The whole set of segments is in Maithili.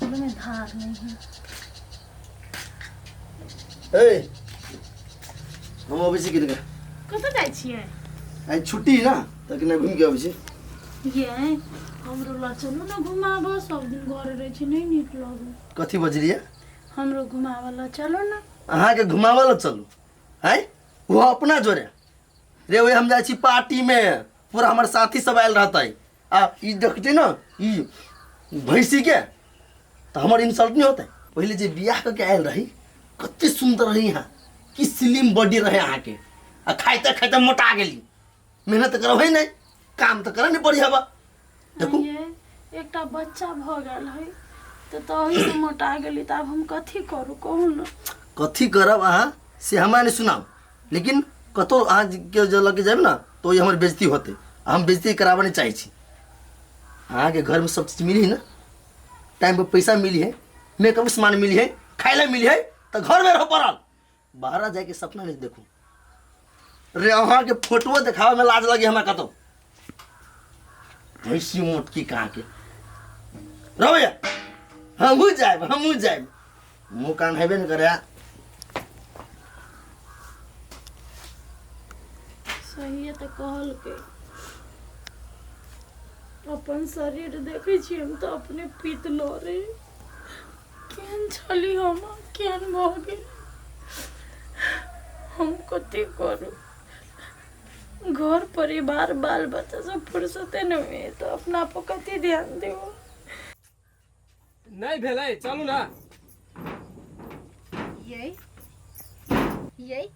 हाँसुल में धार नहीं है। ए हम अबै छी किनका। कतऽ जाइ छियै? आइ छुट्टी है ना, तऽ किना घुमि के अबै छी। ये हमरो लऽ चलू ने घुमाबऽ, सब दिन घरे रहै छी, नहि नीक लगै। कथी बजलियै? हमरो घुमाबऽ लऽ चलू ने। अहाँके घुमाबऽ लऽ चलू? आँय, ओहो अपना जोरे? रे ओए, हम जाइ छी पार्टीमे, पूरा हमर साथी सब आयल रहतै, आ ई देखतै ने ई भैंसीके तऽ हमर इंसल्ट नहि होतै? पहिले जे बियाह कऽ के आयल रही, कते सुन्दर रही अहाँ, की स्लिम बॉडी रहे अहाँके, आ खाइते खाइते मोटा गेली। मेहनत करबै नहि, काम तऽ करऽ नहि पड़ी हवा। देखू, ये एकटा बच्चा भऽ गेल है तऽ तहीसँ मोटा गेली, तऽ आब हम कथी करू, कहू ने। कथी करब अहाँ से हमरा नहि सुनाउ, लेकिन कतहु अहाँ के जे लऽ के जायब ने तऽ ओहि हमर बेइज्जती होतै, आ हम बेइज्जती कराबऽ नहि चाहै छी। अहाँके घरमे सब चीज मिली ने, टाइम पर पैसा मिली है, मेकअप सामान मिली है, खाय ला मिली है, तऽ घरमे रह पड़ल, बाहर जायके सपना नहि देखू। रे अहाँके फोटो देखाबैमे लाज लगे हमरा कतहु। भैंसी मोटकी कहाँ के रहो, हमहूँ जायब, हमहूँ जायब। मुँह कान हेबे ने करे। सहिए तऽ कहलकै। अपन शरीर देखै छी हम तऽ अपने पीत लड़े। केहन छली हम, केहन भऽ गेल हम? कथी करू? घर परिवार बाल बच्चा सब फुर्सते नहि होइए, तऽ अपना पर कथी ध्यान देबो? नहि भेलै, चलू ने। ये ये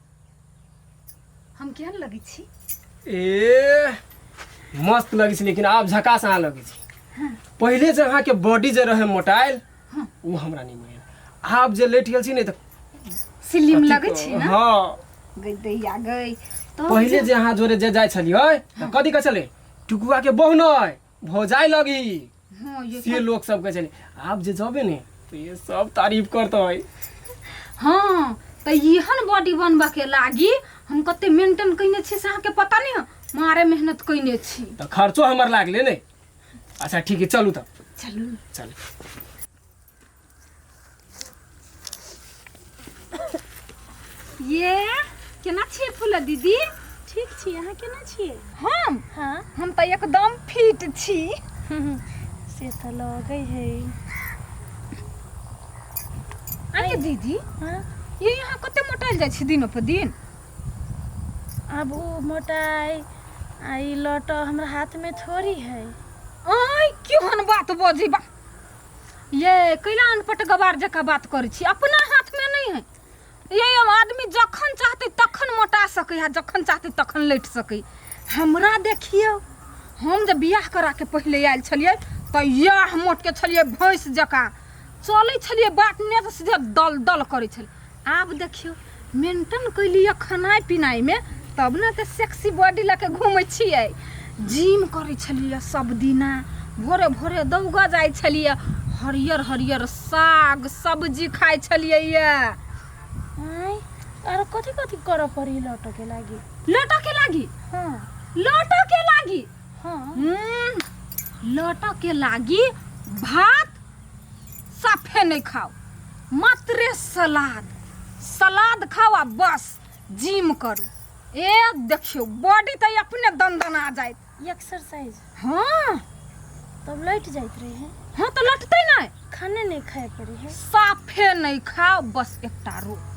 हम केहन लगै छी? ए मस्त लगै छै, लेकिन आब झकास अहाँ लगै छी। पहिले जे अहाँके बॉडी जे रहै मोटायल, ओ हमरा नहि मिलल। आब जे लेट गेल छी ने तऽ स्लिम लगै छी ने? हँ। गई दैया गई तऽ पहिले जे अहाँ जोरे जे जाइ छलियै तऽ कथी कहै छलै? टुकुआ के बहु नहि, भौजाइ लगी। हाँ ये से लोक सब कहै छलै। आब जे जबे ने तऽ ये सब तारीफ करतै। हाँ, तऽ एहन बॉडी बनबऽ के लागी हम कते मेंटेन कयने छी से अहाँके पता नहीं है। मारे मेहनत कयने छी। तऽ खर्चो हमर लागले ने। अच्छा ठीक है, चलू तब। चलू। चलू। ये केना छियै फूला दीदी? ठीक छी, अहाँ केना छियै? हम? हाँ। हम तऽ एकदम फिट छी। से तऽ लगै है। अरे दीदी। हाँ। ये यहाँ कते मोटायल जाइ छी दिनो पर दिन। आब ओ मोटाइ आ ई लौट हमरा हाथमे थोड़ी है। आय, केहन बात बजै बा ये? कैला अनपट गवार जकाँ बात करै छी? अपना हाथमे नहि है ये। आदमी जखन चाहतै तखन मोटा सकै है, जखन चाहतै तखन लटि सकै। हमरा देखियौ, हम जे बियाह कराके पहिले आयल छलियै तऽ इएह मोटके छलियै, भैंस जकाँ चलै छलियै, बाट ने तऽ सीधे दल दल करै छलियै। आब देखियौ, मेंटेन कैलियै खेनाइ पिनाइमे तब ने तऽ सेक्सी बॉडी लऽ के घूमै छियै। जिम करै छलियै, सब दिना भोरे भोरे दौगऽ जाइ छलियै, हरियर हरियर साग सब्जी खाइ छलियै। आँय, आरो कथी कथी करऽ पड़ी लौटऽके लागि? लौटऽके लागि? हाँ। लौटऽके लागि? हाँ। लौटऽके लागि भात साफे नहि खाउ, मात्रे सलाद सलाद खाउ आ बस जिम करू। ए देखियौ, बॉडी तऽ अपने दनदना जायत। एक्सरसाइज? हाँ। तब लौट जाइत रहे? हाँ, तऽ लटतै नहि। खाने नहि खाय पड़े है? साफे नहि खाउ, बस एकटा रोटी,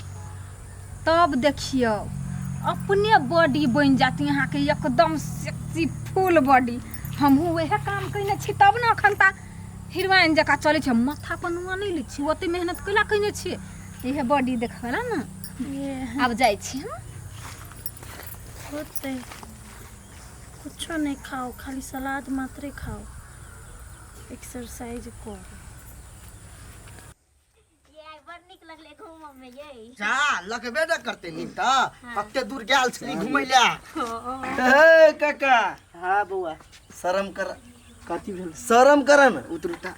तब देखियौ अपने बॉडी बनि जायत अहाँके एकदम सेक्सी फुल बॉडी। हमहूँ वएह काम कयने छी तब ने एखन ता हीरोइन जकाँ चलै छै। माथा पर नुआ नहि लै छी, ओते मेहनत कैला कयने छियै? इहे बॉडी देखबै ला ने। आब जाइ छी हम। होतै, कुछो नहि खाओ, खाली सलाद मात्रे खाओ, एक्सरसाइज करू। ये बड़ नीक लगलै घूमऽ में ये। जा लगबे न करते नीक तऽ कते दूर गेल छली घुमै लए। हे काका। हाँ बौआ। शरम कर। कथी भेल? शरम कर न। उतरू तऽ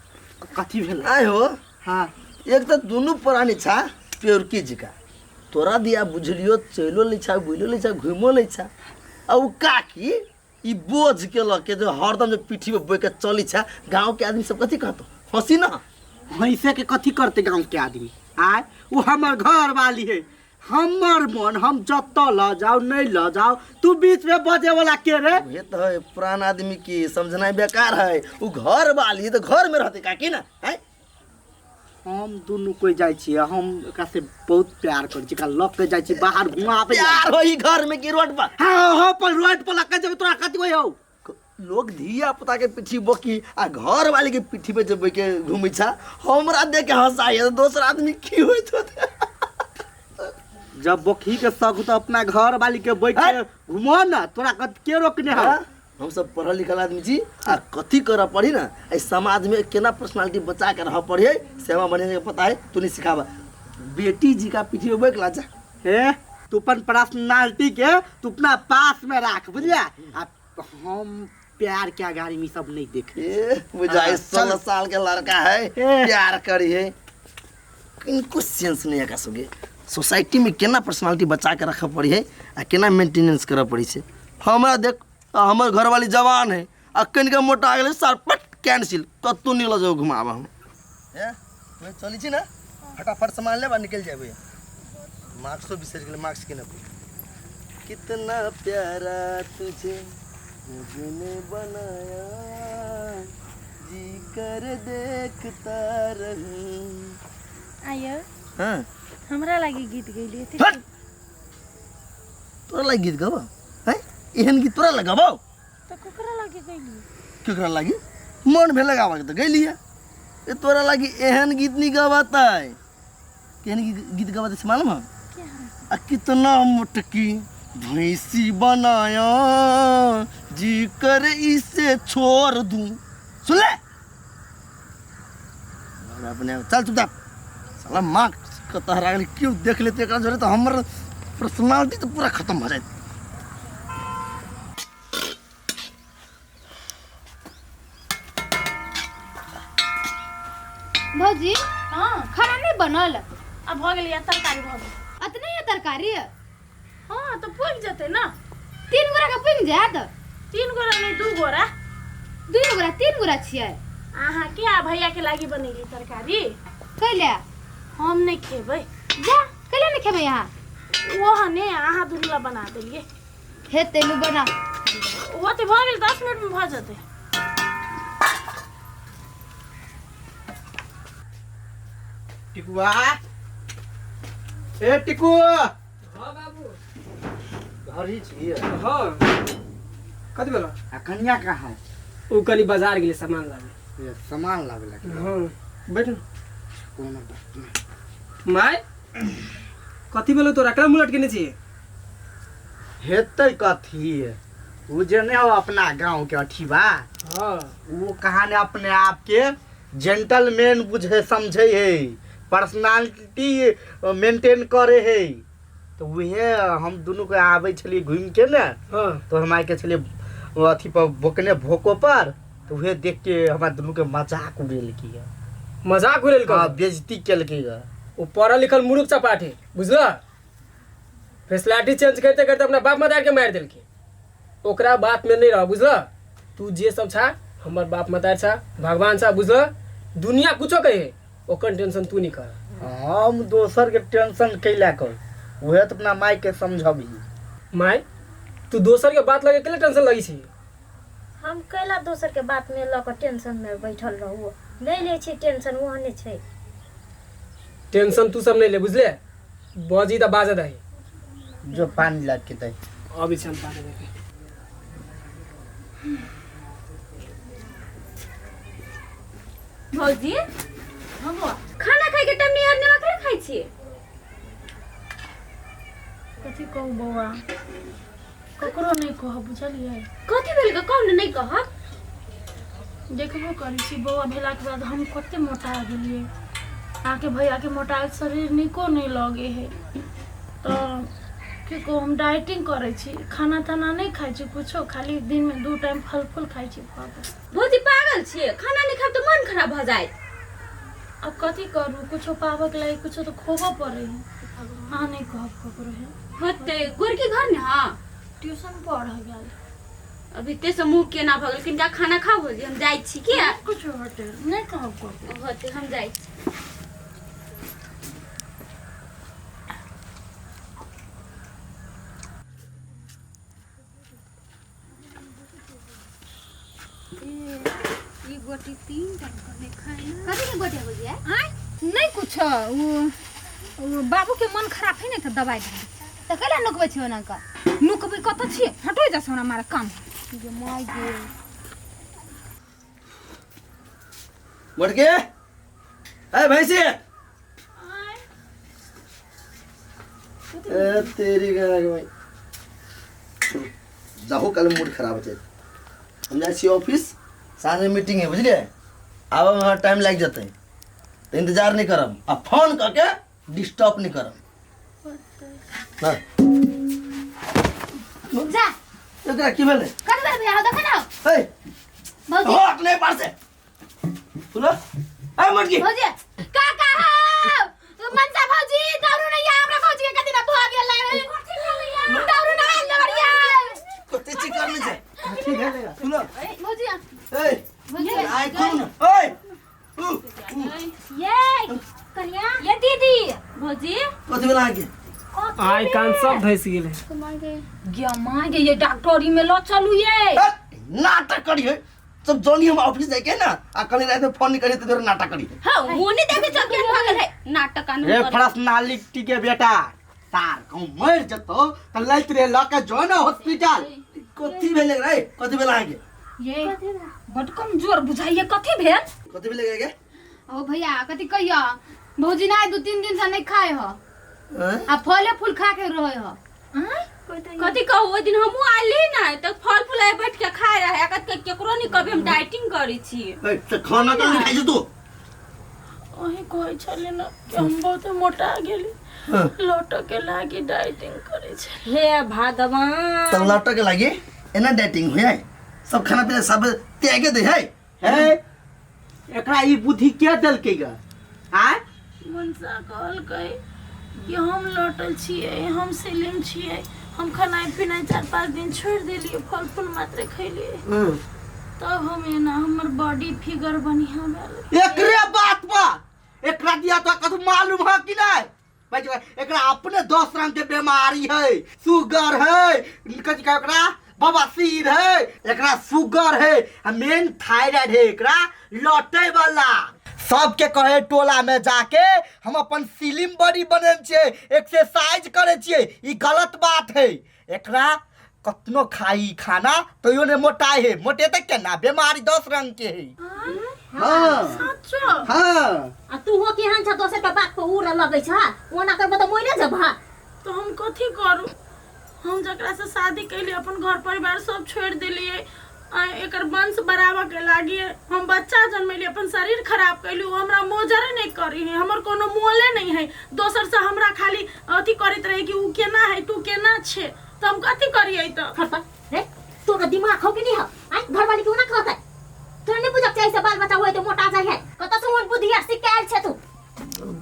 कथी भेल? आय हो। हाँ। एक तऽ दुनू प्राणी छा प्योरकी जिका तोरा दिया बुझलियो, चलो लै छा, बुझलो लै छा, घुमो लै छा, आ उ काकी ई बोझ के लऽ के जो हरदम जो पीठी पे बोइ के चली छा, गांव के आदमी सब कथी कहतो? हंसी ना। भैंसे के कथी करते गांव के आदमी आय? वो हमर घर वाली है, हमर मन, हम जतऽ ल जाओ नहीं ल जाओ, तू बीच में बजे वाला के रे? ये तो है पुरान आदमी की समझना बेकार है। वो घर वाली तो घर में रहते काकी ना है। हम दुनू कोई जाइ छियै, हम एकरा से बहुत प्यार करै छी, एकरा लऽ के जाइ छी बाहर घुमाबै। प्यार होई घर में कि रोड पर? हाँ हाँ, पर रोड पर लऽ के जेबै तोरा कथी होइ हौ? लोग धिया पुता के पीठी बोकी आ घर वाले के पीठी पे जब के घूमै छा, हमरा देख के हंसाई दोसर आदमी की होइत होते। जब बोखी के शौक तो अपना घर वाली के बैठ के घुमो ना, तोरा कथी के रोकने हौ? हम सब पढ़ल लिखल आदमी छी आ कथी करऽ पड़ी ना, एहि समाज में केना पर्सनालिटी बचा के रहऽ पड़ी है से हमरा बढ़िया से पता है। तू नहीं सिखाबा बेटी जी का पीठी पे बैठ ला जा। ए तू अपन पर्सनालिटी के तू अपना पास में राख, बुझलिया? आ हम प्यार के अगाड़ी में सब नहीं देखे। ए बुझाई 16 साल के लड़का है, प्यार करी है, इनको सेंस नहीं है का सुगे। सोसाइटी में केना पर्सनालिटी बचा के रखऽ पड़ी है आ केना मेंटेनेंस करऽ पड़ी छै। हमरा देख, हमर घरवाली जवान है आ कनिके मोटा गेलै सरपट कैंसिल, कतौ नहीं लऽ जाओ घुमाबऽ हम। ए चलै छी ना, फटाफट सामान लेब आ निकलि जेबै। मास्को बिसरि गेलै, मास्क किनऽ पड़तै। कितना प्यारा तुझे रब ने बनाया, जी कर देखता रहूं। आयो हाँ हमरा लागी गीत गैली। तोरा लागी गीत गबौ? हैं एहन गीत तोरा लगाबौ? तो ककरा लागी गैली? केकरा लागी मन भेल लगाबऽ के तऽ गैली है। ए तोरा लागी एहन गीत नहीं गबतै। केहन गीत गबतै से मालूम है? आ कितना मोटकी भैंसी बनाया, जी कर इसे छोड़ दूं। सुन ले अपने, चल चुपचाप। साला माँ के तहरा गेलै, क्यों देख लेते एकरा जोरे तो हमर पर्सनालिटी तो पूरा खत्म हो जाए। भौजी हाँ खाना नहीं बनल? अब भ गेलै, तरकारी भ गेल। अतने है तरकारी? हाँ तो पुग जेतै ना। 3 गोरा के पुग जायत? 3 गोरा नहीं, 2 गोरा। 2 गोरा 3 गोरा छियै। अहाँ के आ भैया के लागी बनेली तरकारी। कैला? हम नहीं खेबै। जा कैला नहीं खेबै अहाँ? वो हने अहाँ दुनू ला बना देलियै। हेतै नु बना। वो तो भ गेल, 10 मिनट में भ जेतै। टिकुआ, ए टिकू। हाँ बाबू घर ही छियै? हाँ। कथी भेलो? आ कनिया कहाँ है? ओ कनी बाजार गेलै सामान लाबे। ए सामान लाबे लगे? हाँ बैठ न। कोनो बात नहीं। My कथी भेलो तोरा? केना मुँह लटकेने छियै? हेतै कथी, उ जे नहीं हो अपना गांव के अठीबा, हाँ वो कहा ने अपने आप के जेंटलमैन बुझे समझे है, पर्सनालिटी मेंटेन करे है। तो वह हम दुनू के आबै छलियै घूमि के ने, हाँ तो हम आके छलियै अथी पर बोकने भोको पर, तो वह देख के हमरा दुनू के मजाक उड़ेलकै। मजाक उड़ेलकै? हाँ, बेइज्जती केलकै। वो पढ़ल लिखल मूर्ख चपाट है, बुझल? फैसिलिटी चेंज करते करते अपना बाप मदार के मारि देलकै। ओकरा बात में नहीं रह, बुझल? तू जे सब छा हमर बाप मदार छा, भगवान छा, बुझल? दुनिया कुछो कहे ओकर टेंशन तू नहीं कर। हम दोसर के टेंशन कैला कर, वह तो अपना माई के समझबी। माई तू दोसर के बात लगे केला टेंशन लगी छी? हम कैला दोसर के बात में लऽ कऽ टेंशन में बैठल रहू? नहीं ले छी टेंशन, ओहने छै। टेंशन तू सब नहीं ले, बुझले? बजी त बाजा दही। जो पानी ला के दे। अभी हम पानी दे। भौजी हम खाना खाइ के टाइम नहीं आने वाला खाइ छी? कथी कहू बौआ, ककरो नहीं कहब, बुझलियै? कथी भेल के कहू ने, नहीं कहब। देखबो करै छी बौआ भेलाके बाद हम कते मोटा गेलियै। अहाँके भैया के मोटायल शरीर नीको नहीं लगे है। तो की कहू, हम डाइटिंग करै छी, खाना ताना नहीं खाइ छी कुछो, खाली दिन में 2 टाइम फल फूल खाइ छी। भौजी पागल छियै, खाना नहीं खाब तो मन खराब भ जायत। अब कथी करू, कुछो पाबक लागि कुछो तो खोबऽ पड़े है। अहाँ नहीं कहब ककरो है। होतै गोरकी घर ने? हाँ ट्यूशन पढ़ गेल। अभी ते से मुँह केना भऽ गेल। किनका खाना खाउ भौजी? हम जाइ छी किया कुछ होते नहीं कहब को होते, हम जाइ छी। ई गोटी 3 टाइम कहने खाए ना। कथी के गोटी भौजी? आय नहीं कुछ, वो बाबू के मन खराब है ने तो दवाई दे। तऽ कैला नुकबै छी ओना कऽ? नुकबै कतऽ छियै? हटो जा सोना मारा काम। गे my गे। मोटके, ए भैंसी, ए तेरी गाय के भाई, जाहो कल मूड खराब हो जाए। हम जाइ छी ऑफिस, साँझ में मीटिंग है बुझलिए, आबे में हमरा टाइम लागि जेतै तऽ इंतजार नहीं करब आ फोन कऽ के डिस्टर्ब नहीं करब ना। जा। एकरा की भेलै? कथी भेलै भैया? देख ना। ए भौजी। हट नहीं पार से सुनो। ए मोटकी। भौजी काका हो मनसा भौजी दौड़ू नहीं हमरा भौजी के कथी ना भऽ गेलै। दौड़ू ना आयल दौड़िया। कते चिकन नहीं छै। ठीक है सुनो। भौजी। ए भौजी आइ खोलू ना। ए उ उ ये कन्या ये दीदी भौजी कथी भेल अहाँके? आइ कान सब धसि गेलै। गे माय गे, ये डॉक्टरी में ल चलू ये। ए, नाटक करी है सब जनी। हम ऑफिस जाके ना आ कल रात में फोन नहीं करी तो तोरा नाटक करी। हां मुंह नहीं देखे चल के भऽ गेल है नाटक आनू रे कर। पर्सनालिटी के बेटा तार कहूँ मर जतो त लैत रे लके जो ना हॉस्पिटल। कथी भेल रे? कथी भेल अहाँके? ये बड कमजोर बुझाइए, कथी भेल? कथी भेल गे? ओ भैया कथी कहिया, भौजी ना 2-3 दिन से नहीं खाए हो हैं? आ फले फूल खा के रहे हो। कथी कहू, ओहि दिन हमहूँ आइली ना तऽ फल फूल आइ बैठ के खाए रहे। कथी के केकरो नहीं कभी हम डाइटिंग करै छी। ए, तऽ खाना कल नहीं खाइ छी तू? वही कहै छलै ने कि हम बहुत मोटा गेली, हाँ। लौटऽ के लागी डाइटिंग करै छलै। हे भगवान। तब लौटऽ के लागी एना डाइटिंग होइ है? सब खाना पीना सब त्यागे दे है? हे एकरा ई बुद्धि के देलकै ग? आय मनसा कहलकै कि हम लौटल छियै, हम सिलिम छियै, हम खेनाइ पिनाइ 4-5 दिन छोड़ि देलियै, फल फूल मात्र खैलियै, तब हम एना हमर बॉडी फिगर बढ़िया भेल। एकरे बात पर एकरा दिया तो कथु मालूम है कि नहीं? भाई जो एकरा अपने 10 रंग के बीमारी है, शुगर है, कथी कहे एकरा बवासीर है, एकरा शुगर है आ मेन थायराइड है। एकरा लौटे वाला सबके कहे टोला में जाके हम अपन सिलिम बॉडी बनेने छियै, एक्सरसाइज करे छियै, ई गलत बात है। एकरा कतनो खाई खाना तैयो ने मोटाई है, मोटेतै केना? बीमारी 10 रंग के है। हाँ। साचो? हाँ। आ तू हो केहन छ दोसर के बात पर उड़ लगै छ, ओना करबो तऽ मोइने जबह। तो हम कथी करू? हम जकरा से शादी कैली अपन घर परिवार सब छोड़ि देलियै, आ एकर वंश बढ़ाबऽ के लागी हम बच्चा जन्मेली, अपन शरीर खराब कैली, ओ हमरा मोजरे नहीं करी है, हमर कोनो मोले नहीं है। दोसर से हमरा खाली अथी करैत रहे कि उ केना है तू केना छे, तो हम कथी करियै? तऽ खरपा रे तोरा दिमाग हो कि नहीं हो? आय घरवाली क्यों ना कहतै? तोरा नहीं बुझक चाही से बाल बच्चा होय तो मोटा जाइ है। कतऽ से ओहन बुद्धि आर सीख के आयल छे तू?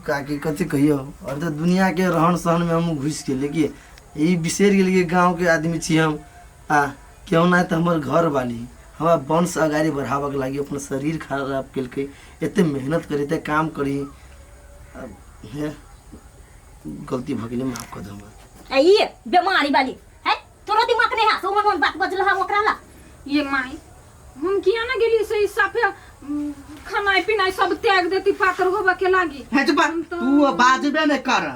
काकी कथी कहियो, और तऽ दुनिया के रहन सहन में हम घुसि गेलियै कि ई बिसरि गेलियै गाँव के आदमी छी हम। आ क्यों ना तऽ हमर घर वाली हमरा वंश अगाडि बढ़ाबऽ के लागी अपन शरीर खराब केलकै, एते मेहनत करी, एते काम करी। अब हे गलती भऽ गेलै, माफ कऽ दे हमरा। आ ई बेमारी वाली है तोरो दिमाग नहीं है से ओहन ओहन बात बजल है ओकरा ला? ये माई हम किया ना गेली से ई साफे खानाइ पिनाइ सब त्याग देती पाकर होबा के लागी। हे चुप, तू बाजबे नहीं कर,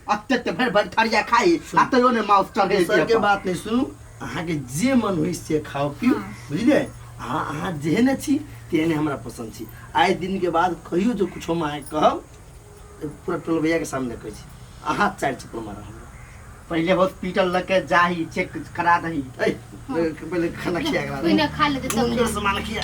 अत्यंत भरि भरि थरिया खाई आ तैयो ने माउस चढ़े। दोसर के बात नहीं सुनू, अहाँके जे मन होइ से खाओ पिउ, बुझलियै? अहाँ जेहने छी तेहने हमरा पसन्द छी। आइ दिन के बाद कहियो जो कुछो हम अहाँके कहब तऽ पूरा टोलबैया के सामने कहै छी, अहाँ 4 चप्पल मारब हमरा। पहिले हॉस्पिटल लके जाही, चेक करा दही। ऐ पहिले खाना खिया के पहिने खा लेतै तब। सामान खिया।